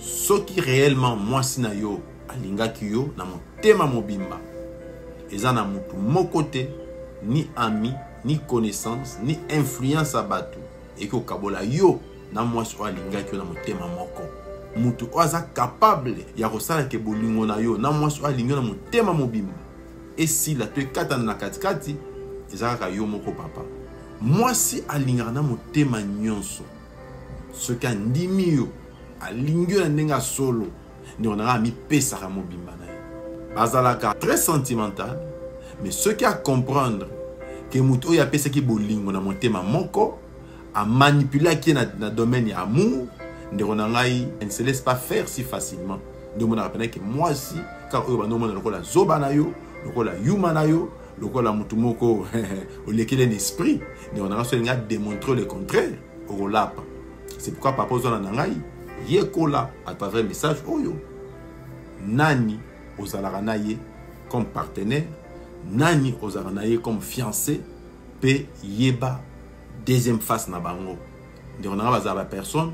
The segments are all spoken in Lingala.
Soki réellement mwasi na yo alingaki yo na motema mobimba, eza na mutu moko te, ni ami, ni connaissance, ni influence ya bato ekoki kokabola yo na mwasi oyo alingaki yo na motema moko. Mutu oyo aza capable ya kosala ke bolingo na yo na mwasi oyo alingi yo na motema mobimba esila to ekatana na katikati, eza kaka yo moko papa. Mwasi alingaka na motema nyonso. Soki andimi yo, alingi yo na ndenge ya solo, ndeko na ngai, amipesaka mobimba na ye. Bazalaka très sentimental, mais soki acomprendre ke moto oyo apesaki bolingo na motema moko amanipulaki ye na domaine ya amour, ndeko na ngai, elle ne se laisse pas faire si facilement. Nde omonaka mpena ke mwasi kaka oyo bando omona lokola zoba na yo, lokola yuma na yo, lokola motu moko olekeli na esprit, ndeko na ngai, soki elingi ademontre le contraire, okolapa. C'est pourquoi papa ozwana na ngai, yekola à travers message oyo nani ozalaka na ye comme partenaire, nani ozalaka na ye comme fiancé, mpe yeba deuxième face na bango. Ndeko na ngai, bazala bapersonne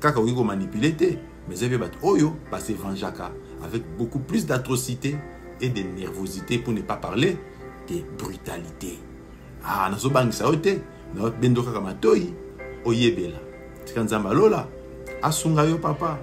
kaka okoki komanipule te, mais eza mpe bato oyo basevengeaka avec beaucoup plus d'atrocité et de nervosité, pour ne pas parler de brutalité. Ah, nazobangisa yo te, nabendo kaka matoi oyebela. Tika Nzambe alola asunga yo papa.